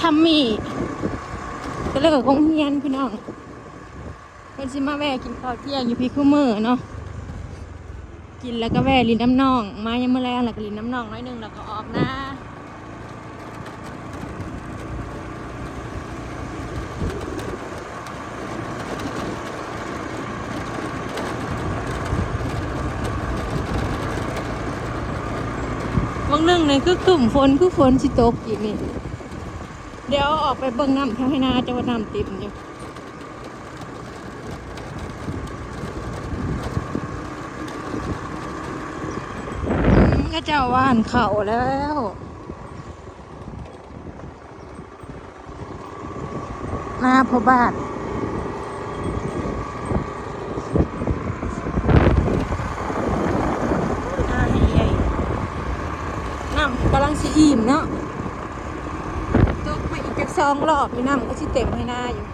ທຳມີ້ ກໍເລີກໂຮງຮຽນພີ່ນ້ອງ. ເພິ່ນຊິມາແວ່ກິນເຂົ້າທ່ຽງຢູ່ພີ້ຄູ່ມື້ເນາະ. ກິນແລ້ວກໍແວ່ຫຼິ້ນນຳນ້ອງ ມາຍາມມື້ແລງແລ້ວກໍຫຼິ້ນນຳນ້ອງໜ້ອຍໜຶ່ງ ແລ້ວກໍອອກນາ. ວັງໜຶ່ງນີ້ຄືຄຶ້ມຝົນ ຄືຝົນຊິຕົກອີກນີ້. ດຽວອອກໄປເບິ່ງນ້ຳແຖວໄຮ່ນາ ເຈົ້າວ່ານ້ຳເຕັມຢູ່. ອືມ ເຂົາເຈົ້າຫວ່ານເຂົ້າແລ້ວ ນາພໍ່ບ້ານ ນາໃຫຍ່ ນ້ຳກຳລັງຊິອີ່ມເນາະ. ຕົກໄປອີກຈັກສອງລອບນີ້ ນ້ຳກໍຊິເຕັມໄຮ່ນາຢູ່.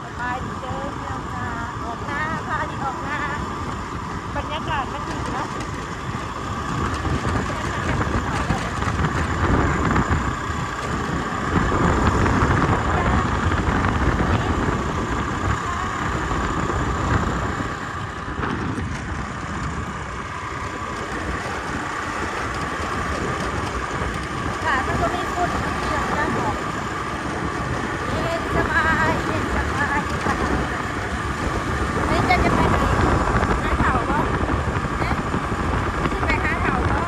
ສະບາຍດີເດີພີ່ນ້ອງ ອອກນາ ພາອາລິນອອກນາ ບັນຍາກາດມັນດີເນາະ. ຖ້າມັນບໍ່ມີຝຸ່ນ ມັນເປັນຈັ່ງໃດບໍ່? ເຢັນສະບາຍ ເຢັນສະບາຍ. ເຮີ້ຍ ເຈົ້າຈະໄປໃສ? ຫາເຖົ້າບໍ່? ເອີ ຊິໄປຫາເຖົ້າບໍ່?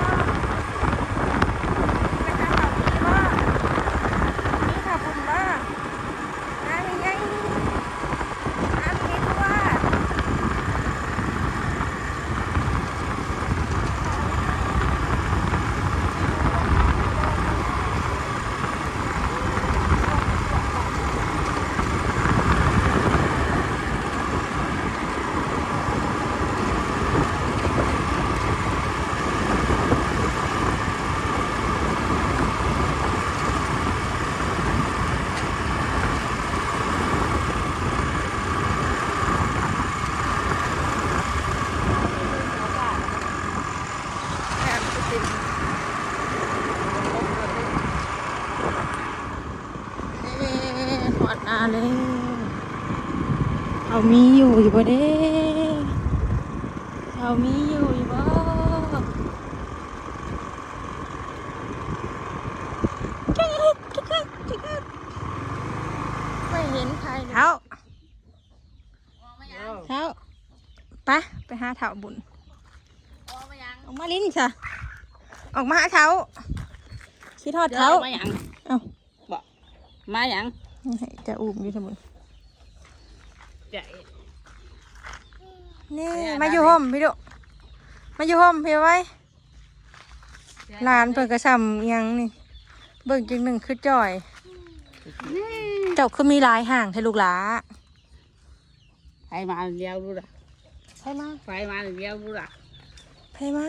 ໄປຫາເຖົ້າມີບໍ່? ມີເຖົ້າບຸນບໍ່? ມາໃຫຍ່ໆ ມາໃຫຍ່ໆ ທົ່ວ. ເອີ ຮອດນາແລ້ວ. ເຂົາມີຢູ່ຢູ່ບໍ່ເດ້? ເຂົາມີຢູ່ຢູ່ບໍ່? ບໍ່ເຫັນໃຜເລີຍ. ເຖົ້າ ເຖົ້າ ໄປ ໄປຫາເຖົ້າບຸນ. ອອກມາຫຼິ້ນຊະ ອອກມາຫາເຖົ້າ. ຄິດຮອດເຖົ້າ. ເຈົ້າມາຫຍັງ? ເອົ້າ ບໍ່ ມາຫຍັງ? ໃຫ້ເຈົ້າອຸ້ມຢູ່ຊະບຸນ. ນີ້ ມາຢູ່ຮົ່ມພີ້ລູກ ມາຢູ່ຮົ່ມພີ້ໄວ. ຫຼານເພິ່ນກໍຊ່ຳອີ່ຫຍັງນີ້ ເບິ່ງຈັ່ງໜຶ່ງຄືຈ່ອຍ. ເຈົ້າຄືມີຫຼາຍຮ່າງແທ້ລູກຫຼ້າ? ໃຜມາດຽວລູກຫຼ້າ? ໃຜມາ? ໃຜມາດຽວລູກຫຼ້າ? ໃຜມາ?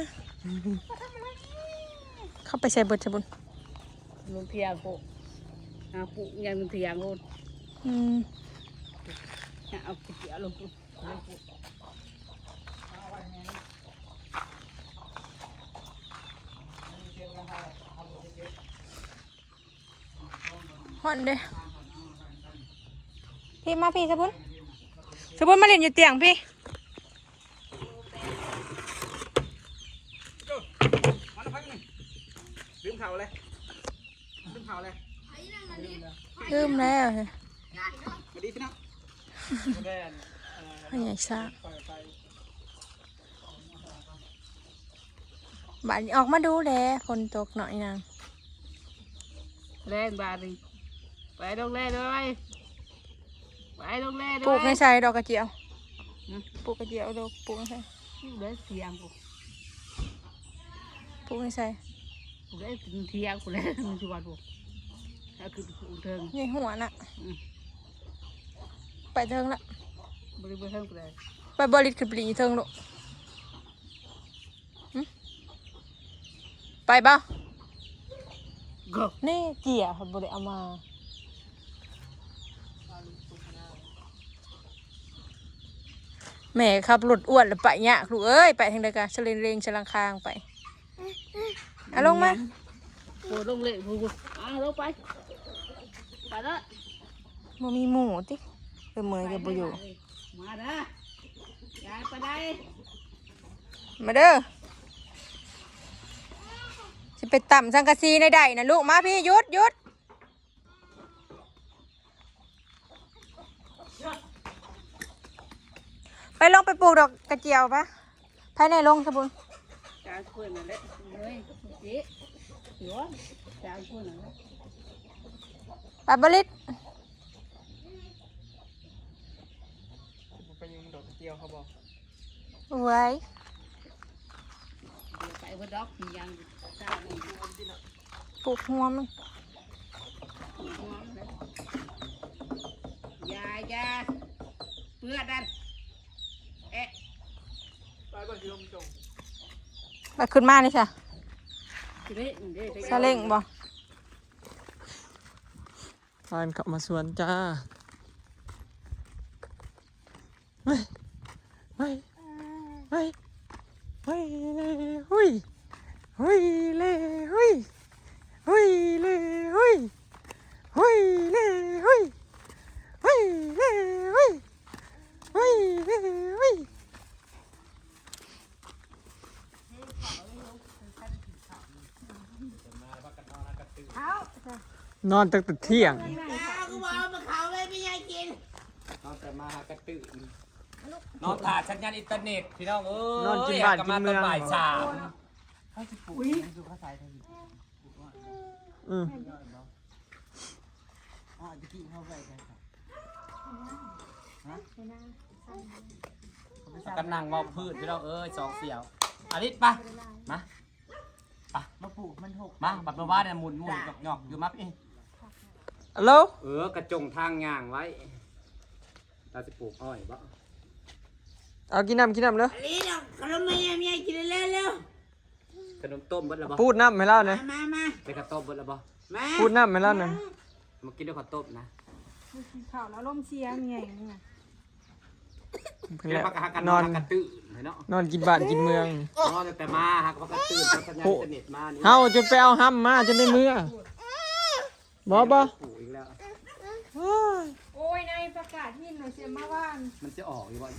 ເຂົາໄປໃສເບິດຊະບຸນ? ລົງເທຍງພຸ້ນ ຫາປູກຫຍັງເທຍງພຸ້ນ. ອືມ ເອົາຂີ້ເຈຍລົງພຸ້ນ. ຮ້ອນເດ້. ພີ້ມາພີ້ ສະບຸນ ສະບຸນ ມາຫຼິ້ນຢູ່ຕຽງພີ້. ລືມເຂົ້າເລີຍ ລືມເຂົ້າເລີຍ ລືມແລ້ວ. ສະບາຍດີພີ່ນ້ອງ. ພໍ່ໃຫຍ່ຊ້າງ. ບາດນີ້ອອກມາດູແດ່ ຝົນຕົກເນາະອີນາງ. ແລ່ນບາດນີ້ ໄປລົງແລ່ດ້ວຍ ໄປລົງແລ່ດ້ວຍ. ປູກໃນໃສດອກກະຈຽວ? ຫຶ? ປູກກະຈຽວ ລູກ ປູກໃນໃສ? ຢູ່ໃນຖຽງພຸ້ນ. ປູກໃນໃສ? ປູກໃນຖຽງພຸ້ນແຫຼະ ມັນຊິວັດພຸ້ນ. ເອົາຂຶ້ນເທິງ ໃນຫົວນະ. ອືມ ໄປເທິງລະ ບໍ່ໄດ້ໄປເທິງປານໃດ. ໄປບໍ່ລິດ ຂຶ້ນໄປລີ້ເທິງລູກ. ຫຶ? ໄປບໍ່? ແນ່ເຈ້ຍເຂົາບໍ່ໄດ້ເອົາມາ. ແມ່ຂັບລົດອ້ວນແລ້ວໄປຍາກລູກເອີຍ ໄປທາງໃດກະສະເລັງເລັງສະລັງຄາງໄປ. ອາ ລົງມາ ໂອ້ ລົງເລກ ອາ ລົງໄປ ໄປເດີ. ບໍ່ມີໝູ່ຕິ ເອີ ເມື່ອຍກໍບໍ່ຢູ່. ມາເດີ ຢາຍໄປໄດ້ ມາເດີ ຊິໄປຕຳສັງກະສີໃນໃດນະລູກ. ມາພີ້ ຢຸດ ຢຸດ. ໄປລົງໄປປູກດອກກະຈຽວປະ ໃຜແນ່ລົງຊະພຸ້ນ. ຈານເພິ່ນນັ້ນແຫຼະເອີຍ ເຈ ຫຼວງ ຈານເພິ່ນນັ້ນແຫຼະ ປາບໍລິດ. ໄປຍຸງດອກກະຈຽວເຂົາບໍ່? ເວີຍ ດຽວໄປເບິດດອກ ມີຫຍັງ ປູກຫົວມັນ ປູກຫົວມັນເລີຍ. ຢ່າ ຢ່າ ເປື້ອນນັ້ນ ເອະ ໄປບໍ່ຊິລົງສົ່ງ ແລ້ວຂຶ້ນມານີ້ຊະ ຊິໄດ້ ຊິໄດ້ ຊາເລັງບໍ່? ພາກັນເຂົ້າມາສວນຈ້າ. ເຮີ້ຍ ເຮີ້ຍ ເຮີ້ຍ ເຮີ້ຍ ເຮີ້ຍ ເຮີ້ຍ ເລີ ເຮີ້ຍ ເຮີ້ຍ ເລີ ເຮີ້ຍ ເຮີ້ຍ ເລີ ເຮີ້ຍ ເຮີ້ຍ ເລີ ເຮີ້ຍ ເຮີ້ຍ ເລີ ເຮີ້ຍ. ນອນຕັ້ງແຕ່ທ່ຽງ ນອນແຕ່ມາຫາກະຕື່ນ ນອນຖ້າສັນຍານອິນເຕີເນັດພີ່ນ້ອງເອີຍ. ນອນກິນບ້ານກິນເມືອງ ເຮົາຊິປູກຫຍັງຢູ່ ເຂົາໃສ່ ອືມ ອ້າຍຕະກີ້ເຮົາໄວ້ໃສ? ຮະ? ພາກັນນັ່ງເວົ້າພື້ນພີ່ນ້ອງເອີຍ ສອງສ່ຽວ. ອາລິດ ໄປ ມາ ໄປ ມາປູກມັນຫົກ ມາ ບັດເມື່ອວານນີ້ໝຸນໆຫຍອກໆຢູ່ ມາພີ້. ອາໂລ ເອີ ກະຈົງທາງຍ່າງໄວ້ ລາວຊິປູກອ້ອຍບໍ? ເອົາ ກິນນ້ຳ ກິນນ້ຳເດີ. ອາລິດ ເອົາຂະໜົມມາໃຫ້ແມ່ກິນແລ້ວໆ. ຂະໜົມຕົ້ມເບິດແລ້ວບໍ່? ປູດນ້ຳໃຫ້ລາວແດ່. ມາ ມາ ມາ ໄດ້ເຂົ້າຕົ້ມເບິດແລ້ວບໍ່? ມາ ປູດນ້ຳໃຫ້ລາວແດ່. ມາ ມາກິນດ້ວຍເຂົ້າຕົ້ມນະ. ບໍ່ກິນເຂົ້າແລ້ວ ອາລົມເສຍແຮງນະ. ເພິ່ນແຫຼະ ນອນ ນອນກິນບ້ານກິນເມືອງ. ນອນຕັ້ງແຕ່ມາຫາກະພາກັນຕື່ນ ສັນຍານອິນເຕີເນັດມານີ້. ເຮົາຈົນໄປເອົາຮຳມາຈົນໄດ້ເມືອ. ບໍ່ ບໍ່ ປູກອີກແລ້ວ. ໂອ້ຍ ໂອ້ຍ ໃນປະກາດຫີນໜ້ອຍ ຊິມາຫວ່ານ ມັນຊິອອກຢູ່ບໍ່?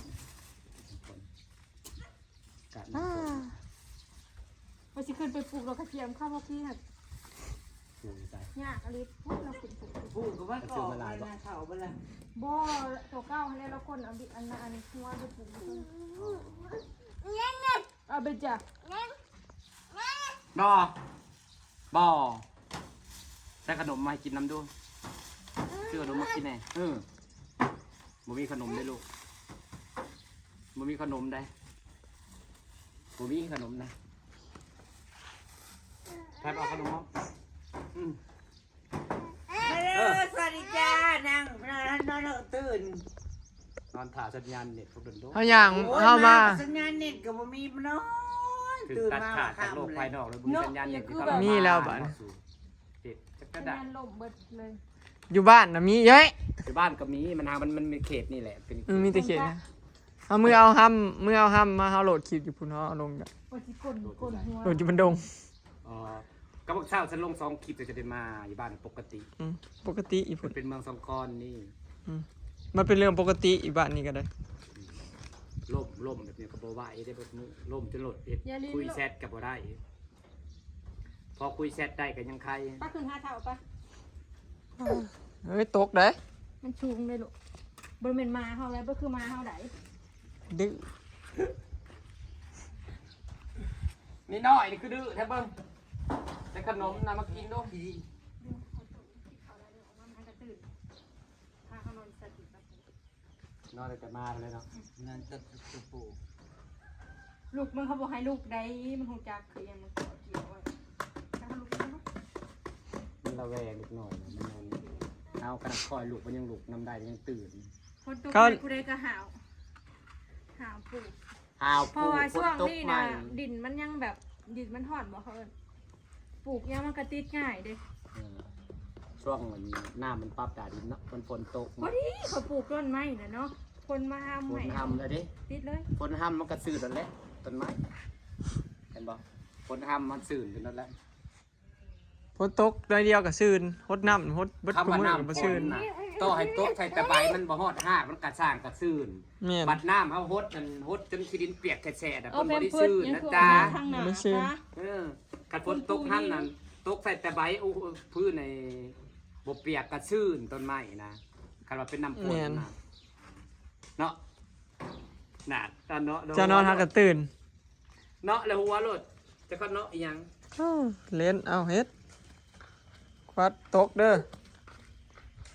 ກາດ ອ່າ ວ່າຊິຂຶ້ນໄປປູກດອກກະຈຽມ ເຂົ້າບໍ່ກີ້ຫັ້ນ ປູກຢູ່ໃສ? ຍາກອາລິດ ພຸ້ນລາວຂຶ້ນໄປປູກ ປູກກໍວ່າກໍອອກມານະ ເຂົາບໍ່ລະ? ບໍ່ ໂຕເກົ່າຫັ້ນແຫຼະ ລາວຄົນເອົາດິ ອັນນັ້ນ ອັນຫົວໄປປູກຢູ່. ອໍ ອາເບຈາ ບໍ່ ບໍ່ ໃສ່ຂະໜົມມາໃຫ້ກິນນຳດູ. ຊື້ຂະໜົມມາກິນແດ່. ເອີ ບໍ່ມີຂະໜົມເດ້ລູກ ບໍ່ມີຂະໜົມໃດ ບໍ່ມີຂະໜົມໃດ. ແພບເອົາຂະໜົມມາ. ອືມ ຮາໂລ ເອີ ສະຫວັດດີຈ້າ ນັ່ງ ນອນ ນອນຕື່ນ ນອນຖ້າສັນຍານເນັດພວກດົນໂດ. ເຮົາຍ່າງ ໂອ້ຍ ເຮົາມາ ມາສັນຍານເນັດກໍບໍ່ມີ ມານອນ ຕື່ນມາ ຕັດຂາດຈາກໂລກພາຍນອກແລ້ວ ບໍ່ມີສັນຍານເນັດທີ່ເຂົ້າມາ ມີແລ້ວບາດນີ້ ເຮັດຈັກກະດາ ສັນຍານລົ້ມເບິດເລີຍ. ຢູ່ບ້ານນະມີເອີຍ ຢູ່ບ້ານກໍມີ ມັນຫາ ມັນ ມັນມີເຂດນີ້ແຫຼະ ເປັນ ເອີ ມີແຕ່ເຂດນະ. ເຮົາມືເອົາຮຳ ມືເອົາຮຳມາ ເຮົາໂຫຼດຄລິບຢູ່ພຸ້ນ ເຮົາເອົາລົງກະ ໂຫຼດຢູ່ບັນດົງ. ອໍ ກະບັກເຊົ້າ ສັນລົງສອງຄລິບ ຈະໄດ້ມາຢູ່ບ້ານປົກກະຕິ. ອືມ ປົກກະຕິຢູ່ພຸ້ນ ເປັນເມືອງສອງຄອນນີ້. ອືມ ມັນເປັນເລື່ອງປົກກະຕິຢູ່ບ້ານນີ້ກໍໄດ້. ອືມ ລົມ ລົມແບບນີ້ກໍບໍ່ໄຫວເດ້ ແບບນີ້ ລົມຈົນໂລດເຮັດ ຢ່າຫຼິ້ນ ຄຸຍແຊັດກໍບໍ່ໄດ້. ພໍຄຸຍແຊັດໄດ້ກໍຍັງໄຄ. ປະ ຂຶ້ນຫາເຖົ້າປະ. ເອີຍ ຕົກເດ້ ມັນສູງເດ້ລູກ ບໍ່ແມ່ນໝາເຮົາເດ້ ບໍ່ຄືໝາເຮົາໃດ ດື້. ນີ້ນ້ອຍນີ້ຄືດື້ແທ້ເບິ່ງ ແຕ່ຂະໜົມນະມາກິນດູ. ນອນຕັ້ງແຕ່ມາແລ້ວເນາະ ນອນຕັດຕະປູ. ລູກມັນ ເຂົາບໍ່ໃຫ້ລຸກໃດ ມັນຮູ້ຈັກຄືຫຍັງ ມັນກໍກ່ຽວໄວ້ ຖ້າເຮົາລຸກມັນ ມັນລະແວງເດັກນ້ອຍນະ ມັນນອນ. ເຮົາຂະໜາດຂ້ອຍລຸກ ມັນຍັງລຸກນຳໄດ້ ຍັງຕື່ນ. ຝົນຕົກ ເຂົາ ມາຜູ້ໃດກໍຫາວ ຫາວປູກ ຫາວປູກ ເພາະວ່າຊ່ວງນີ້ນະ ຝົນຕົກໃໝ່ ດິນມັນຍັງແບບ ດິນມັນຮ້ອນບໍ່ ເຂົາເອີ້ນ ປູກຫຍັງມັນກໍຕິດງ່າຍເດ້. ເອີ ຊ່ວງມັນ ນ້ຳມັນປັບຕາດິນເນາະ ມັນຝົນຕົກ ພໍດີເຂົາປູກຕົ້ນໄມ້ນະເນາະ ຝົນມາຫ້ຳ ຝົນຫ້ຳແລ້ວເດ້ ຕິດເລີຍ ຝົນຫ້ຳມັນກະຊື້ໂລດແຫຼະ ຕົ້ນໄມ້ ເຫັນບໍ່? ຝົນຫ້ຳມັນຊື້ຂຶ້ນໂລດແຫຼະ. ຝົນຕົກໜ້ອຍດຽວກໍຊືນ ຫົດນ້ຳຫົດເບິດ ຄຳວ່ານ້ຳຝົນນະ ກໍບໍ່ຊືນ ຕໍ່ໃຫ້ຕົກໃສ່ແຕ່ໃບ ມັນບໍ່ຮອດຮາກ ມັນກະສ້າງກະຊືນ. ແມ່ນ ບັດນ້ຳເຮົາຫົດນັ້ນ ຫົດຈົນຂີ້ດິນປຽກແສະໆນະ ເພິ່ນບໍ່ໄດ້ຊືນນະຈ້າ ບໍ່ໄດ້ຊືນ. ເອີ ຄັນຝົນຕົກຫັ້ນນັ້ນ ຕົກໃສ່ແຕ່ໃບ ໂອ້ ພື້ນໃນບໍ່ປຽກກະຊືນ ຕົ້ນໄມ້ນະ ຄັນວ່າເປັນນ້ຳຝົນນະ ເນາະ. ນະ ຈະນອນຫາກະຕື່ນ ເນາະ ແລ້ວຫົວໂລດ ຈະຄັດເນາະອີ່ຫຍັງ ເອີ ເຫຼັ້ນ ເອົາເຮັດ ຄວັດຕົກເດີ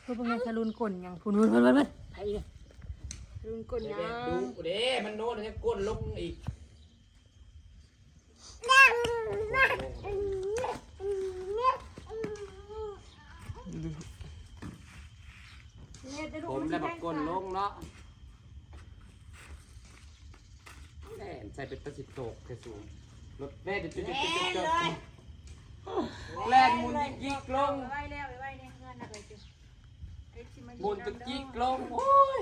ເພິ່ນເບິ່ງໃນສະລຸນກົ້ນຫຍັງ ພຸ້ນໆໆ ໄປອີກ ສະລຸນກົ້ນຫຍັງ ເດ້ ມັນໂນ້ນຍັງກົ້ນລົງອີກ ຜົມແລ້ວບັກກົ້ນລົງເນາະ. ແລ່ນໃສ່ເປັນຕາຊິໂຕກແທ້ສູງ ລົດແລ່ນ ແລ່ນເລີຍ ແລ່ນໝູນຍິກໆລົງ ໄວແລ້ວ ໄວໆ ໃນເຮືອນນະ ເອີຍ ໝູນກະຈິກລົງ ໂອ້ຍ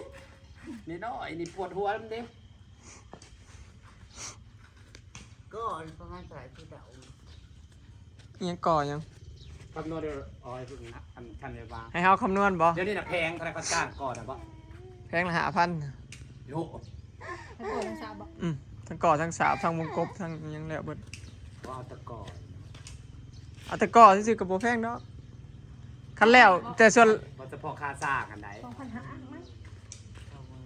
ນ້ອຍໆ ນີ້ປວດຫົວນຳເດ້. ກໍປະມານເທົ່າໃດຜູ້ເຖົ້າ ອີ່ຫຍັງກໍຫຍັງ ຄຳນວນເດີ ເອົາໃຫ້ເບິ່ງນະ ອັນ ຄັນແບບວ່າ ໃຫ້ເຮົາຄຳນວນບໍ່? ດຽວນີ້ນະແພງເທົ່າໃດ ຄັນຈ້າງກໍນະບໍ່? ແພງລະຫ້າພັນ ໂອ້ ທັງກໍທັງສາບບໍ່? ອືມ ທັງກໍທັງສາບ ທັງວົງກົບ ທັງຫຍັງແລ້ວເບິດ ບໍ່ເອົາແຕ່ກໍ ເອົາແຕ່ກໍຊື່ໆກໍບໍ່ແພງດອກ ຄັນແລ້ວແຕ່ສ່ວນ ບໍ່ສະເພາະຄ່າສ້າງອັນໃດ ສອງພັນຫ້າ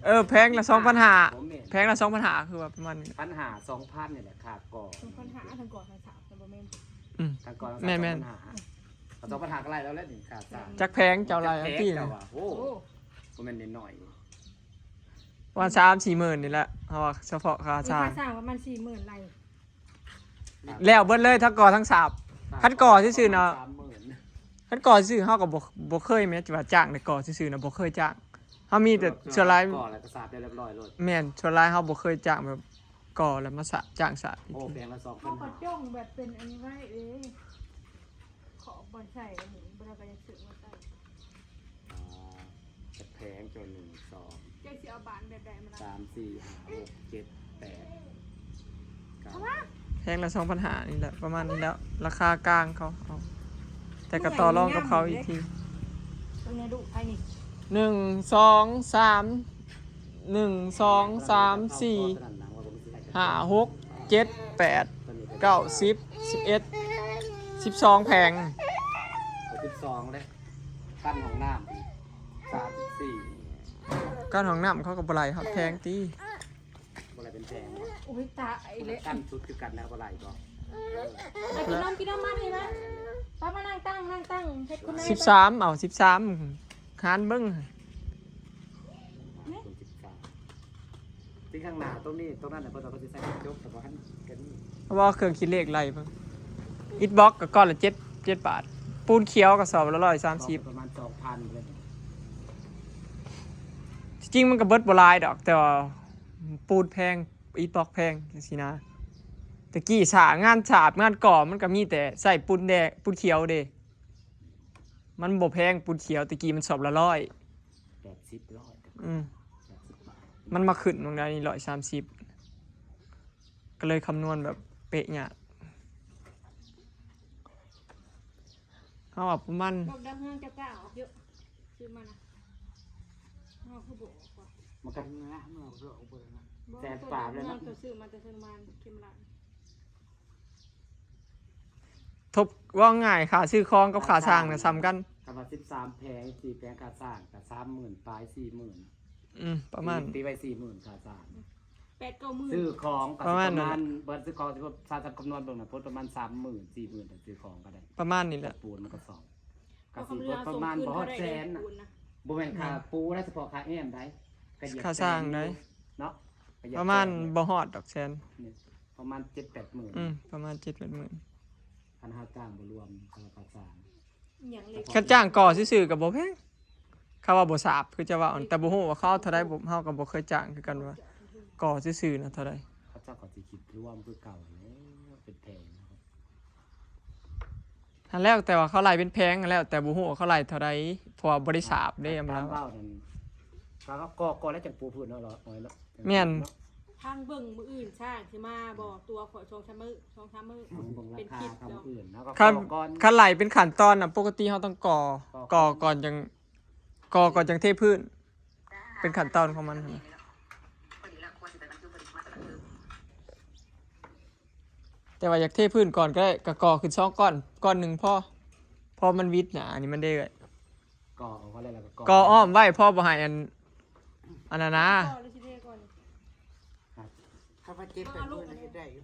ເອີ ແພງລະສອງພັນຫ້າ ບໍ່ແມ່ນ ແພງລະສອງພັນຫ້າ ຄືວ່າປະມານນີ້ ພັນຫ້າ ສອງພັນນີ້ແຫຼະ ຄ່າກໍ່ ສອງພັນຫ້າ ທັງກໍ່ທັງສາບ ບໍ່ແມ່ນ ອືມ ທັງກໍ່ທັງສາບ ແມ່ນໆ ສອງພັນຫ້າ ເອົາສອງພັນຫ້າກໍໄລ່ແລ້ວແຫຼະນີ້ ຄ່າສ້າງ ຈັກແພງເຈົ້າໄລ່ເອົາຕິ ໂອ້ ບໍ່ແມ່ນນ້ອຍໆ ປະມານສາມສີ່ໝື່ນນີ້ແຫຼະ ເຮົາວ່າສະເພາະຄ່າສ້າງ ຄ່າສ້າງປະມານສີ່ໝື່ນໄລ່ ແລ້ວເບິດເລີຍ ທັງກໍ່ທັງສາບ ຄັນກໍ່ຊື່ໆນະ ສາມໝື່ນ ຄັນກໍ່ຊື່ໆ ເຮົາກໍບໍ່ ບໍ່ເຄີຍແມ້ນວ່າຈ້າງໄດ້ກໍ່ຊື່ໆນະ ບໍ່ເຄີຍຈ້າງ ເຮົາມີແຕ່ສ່ວນຫຼາຍ ກໍ່ແລ້ວກໍສາບໄດ້ຮຽບຮ້ອຍໂລດ ແມ່ນ ສ່ວນຫຼາຍເຮົາບໍ່ເຄີຍຈ້າງແບບກໍ່ແລ້ວມາສາບ ຈ້າງສາບ ໂອ້ ແພງລະສອງພັນ ເຮົາກໍຈ້ອງແບບເປັນອັນນີ້ໄວ້ເດ້ ຂອບບໍ່ໃສ່ອັນນີ້ ບໍ່ໄດ້ກໍຢາກຊື້ມາໃສ່ ອ່າ ຈະແພງຕົວໜຶ່ງ ສອງ ເຈົ້າຊິເອົາບານແບບໃດມາ ສາມ ສີ່ ຫ້າ ຫົກ ເຈັດ ແປດ ເກົ້າ ແພງລະສອງພັນຫ້ານີ້ແຫຼະ ປະມານນີ້ແຫຼະ ລາຄາກາງເຂົາເອົາ ແຕ່ກໍຕໍ່ລອງກັບເຂົາອີກທີ ເບິ່ງແນ່ ລູກໃຜນີ້ ໜຶ່ງ ສອງ ສາມ ໜຶ່ງ ສອງ ສາມ ສີ່ ຫ້າ ຫົກ ເຈັດ ແປດ ເກົ້າ ສິບ ສິບເອັດ ສິບສອງແຜງ ເອົາສິບສອງເດ້ ກັ້ນຫ້ອງນ້ຳ ສາມສິບສີ່ ກັ້ນຫ້ອງນ້ຳເຂົາກໍບໍ່ໄລ່ເຮົາແພງຕິ ບໍ່ໄລ່ເປັນແຜງ ໂອ້ຍ ຕາຍແລ້ວ ຂັ້ນສຸດຄືກັນນະ ບໍ່ໄລ່ບໍ່ ເອີ ໄປກິນນົມ ກິນນົມມານີ້ມາ ປ້າມານັ່ງຕັ້ງ ນັ່ງຕັ້ງ ເຮັດຄຸນນາຍ ສິບສາມ ເອົາ ສິບສາມ ຫານເບິ່ງ ສິບສາມ ທີ່ຂ້າງໜ້າຕົງນີ້ ຕົງນັ້ນນະ ເພິ່ນວ່າເພິ່ນຊິໃສ່ກະຈົກ ແຕ່ບໍ່ທັນ ກະນີ້ ເພາະວ່າເຄື່ອງຄິດເລກໄລ່ເບິ່ງ ອິດບລັອກກໍກ້ອນລະເຈັດ ເຈັດບາດ ປູນຂຽວກະສອບລະຮ້ອຍສາມສິບ ປະມານສອງພັນເລີຍ ທີ່ຈິງມັນກະເບິດບໍ່ຫຼາຍດອກ ແຕ່ວ່າ ປູນແພງ ອິດບລັອກແພງຈັ່ງຊີ້ນະ ແຕ່ກີ້ສາ ງານສາບງານກໍ່ມັນກະມີແຕ່ໃຊ້ປູນແດງ ປູນຂຽວເດ້ ມັນບໍ່ແພງ ປູນຂຽວ ແຕ່ກີ້ມັນສອບລະຮ້ອຍ ແປດສິບ ຮ້ອຍ ອືມ ແປດສິບບາດ ມັນມາຂຶ້ນວາງໃດນີ້ ຮ້ອຍສາມສິບ ກໍເລີຍຄຳນວນແບບເປະຍາກ ເຮົາວ່າປະມານ ດອກດາວເຮືອງເຈົ້າກ້າອອກເຍາະ ຊື້ມານະ ເຮົາຄືບໍ່ອອກວະ ມັນກໍ ເຮົາເອົາໄປນະ ບໍ່ ແສນປາຍແລ້ວເນາະ ເຮົາຊື້ມາແຕ່ເຊີງມານ ເຂັມລາດ ທົບ ເວົ້າງ່າຍ ຄ່າຊື້ຂອງກັບຄ່າສ້າງນະ ສ່ຳກັນ ຄັນວ່າສິບສາມແຜງ ສີ່ແຜງ ຄ່າສ້າງກະສາມໝື່ນປາຍ ສີ່ໝື່ນ ອືມ ປະມານ ຕີໄວ້ສີ່ໝື່ນຄ່າສ້າງ ແປດເກົ້າໝື່ນ ຊື້ຂອງກໍປະມານນັ້ນແຫຼະ ປະມານ ເບິດຊື້ຂອງ ຊິຖ້າຈຳຄຳນວນເບິ່ງນະ ພົດປະມານສາມໝື່ນ ສີ່ໝື່ນ ຊື້ຂອງກໍໄດ້ ປະມານນີ້ແຫຼະ ປູນມັນກະສອບ ກໍຊິເບິດປະມານບໍ່ຮອດແສນນະ ບໍ່ແມ່ນຄ່າປູນນະ ສະເພາະຄ່າແອ້ມໃດ ກະຢຽບ ຄ່າສ້າງໃດ ເນາະ ປະມານບໍ່ຮອດດອກແສນ ປະມານເຈັດແປດໝື່ນ ອືມ ປະມານເຈັດແປດໝື່ນ ຄັນເຮົາຈ້າງບໍ່ລວມຄ່າສ້າງ ຄັນຈ້າງກໍ່ຊື່ໆກໍບໍ່ແພງ ເຂົາວ່າບໍ່ສາບ ຄືຈະເວົ້າ ແຕ່ບໍ່ຮູ້ວ່າເຂົາເອົາເທົ່າໃດ ເຮົາກໍບໍ່ເຄີຍຈ້າງຄືກັນວ່າ ກໍ່ຊື່ໆນະເທົ່າໃດ ເຂົາເຈົ້າກໍຊິຄິດລວມຄືເກົ່າແລ້ວ ເປັນແຜງ ຫັ້ນແລ້ວ ແຕ່ວ່າເຂົາໄລ່ເປັນແຜງຫັ້ນແລ້ວ ແຕ່ບໍ່ຮູ້ວ່າເຂົາໄລ່ເທົ່າໃດ ເພາະວ່າບໍ່ໄດ້ສາບເດ້ ອຳລາ ຕາມເວົ້ານັ້ນ ກໍກໍ ກໍແລ້ວຈັ່ງປູພື້ນເນາະ ເນາະ ແມ່ນ. ທາງເບິ່ງມື້ອື່ນຊ່າງຊິມາບໍ່ ຕົວະຂ້ອຍສອງສາມມື້ ສອງສາມມື້ ເບິ່ງລາຄາ ເປັນຄລິບ ຂອງ ແລ້ວ ມື້ອື່ນ ແລ້ວກໍ ຄັນ ກໍກ່ອນ ຄັນໄລ່ເປັນຂັ້ນຕອນນະ ປົກກະຕິເຮົາຕ້ອງກໍ່ ກໍ່ ກໍ່ ກໍ່ ກ່ອນຈັ່ງ ກໍ່ ກໍ່ຈັ່ງເທພື້ນ ເປັນຂັ້ນຕອນຂອງມັນຫັ້ນນະ. ແຕ່ວ່າຢາກເທພື້ນກ່ອນກໍໄດ້ ກໍກໍ່ຂຶ້ນສອງກ້ອນ ກ້ອນໜຶ່ງພໍ ພໍມັນວິດໜ້ານີ້ມັນເດ້ ກໍ່ເອົາໄວ້ແລ້ວກໍກໍ່ ກໍ່ອ້ອມໄວ້ ພໍບໍ່ໃຫ້ອັນ ອັນນັ້ນນະ ກໍ່ຫຼືຊິເທກ່ອນ? ຖ້າວ່າເຈັບແປດມື້ນີ້ເຮັດໄດ້ຢູ່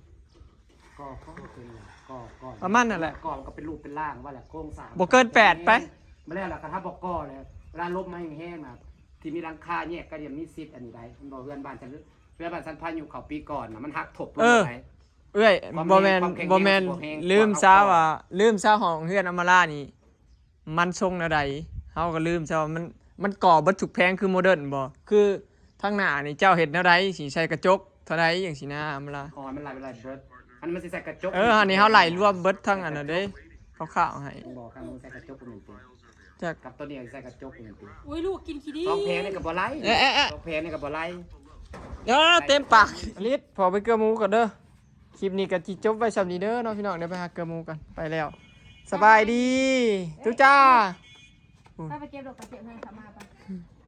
ກໍ່ ກໍ່ເປັນ ກໍ່ ກໍ່ ປະມານນັ້ນແຫຼະ ກໍ່ມັນກໍເປັນຮູບເປັນຮ່າງວ່າແຫຼະ ໂຄງສ້າງ ບໍ່ເກີນແປດໄປ ມາແລ້ວລະ ຄັນຖ້າບໍ່ກໍ່ແລ້ວ ເວລາລົມມາແຮງໆນະ ທີ່ມີຫຼັງຄາແຍກກໍຍັງມີສິດອັນນີ້ໄດ້ ມັນບໍ່ ເຮືອນບ້ານຊັ້ນ ເຮືອນບ້ານຊັ້ນພາຍຸເຂົ້າປີກ່ອນນະ ມັນຫັກທົບລົງໄດ້. ເອື້ອຍ ຄວາມແຮງ ບໍ່ແມ່ນ ຄວາມແຂງ ບໍ່ແມ່ນ ບໍ່ແຮງ ລືມຊາວວ່າ ລືມຊາວຫ້ອງເຮືອນອຳມາລານີ້ ມັນຊົງແນວໃດ ເຮົາກໍລືມຊາວວ່າ ມັນ ມັນກໍ່ເບິດທຸກແຜງຄືໂມເດີນບໍ່ ຄືທາງໜ້ານີ້ເຈົ້າເຮັດແນວໃດ ຊິໃສ່ກະຈົກເທົ່າໃດ ຈັ່ງຊີ້ນະ ອຳມາລາ ອໍ ມັນໄລ່ ໄລ່ເບິດ ອັນມັນຊິໃສ່ກະຈົກ ເອີ ອັນນີ້ເຮົາໄລ່ລວມເບິດທັງອັນນັ້ນເດ້ ຄ່າວໆໃຫ້ ບໍ່ ຄັນມັນໃສ່ກະຈົກບໍ່ແມ່ນຕິ ຈັກ ກັບຕົວນີ້ໃສ່ກະຈົກບໍ່ແມ່ນຕິ ໂອ້ຍ ລູກກິນຂີ້ດີ ສອງແຜງນີ້ກໍບໍ່ໄລ່ ເອະ ເອະ ເອະ ສອງແຜງນີ້ກໍບໍ່ໄລ່ ເອີ ເຕັມປາກ ລິດ ພໍໄປເກືອໝູກ່ອນເດີ. ຄລິບນີ້ກໍຊິຈົບໄວ້ຊ່ຳນີ້ເດີເນາະພີ່ນ້ອງ ດຽວໄປຫາເກືອໝູກັນ ໄປແລ້ວ ສະບາຍດີ ຕຸຈ້າ ໄປ ໄປເກັບດອກກະເຈັບໃຫ້ເຂົາມາໄປ.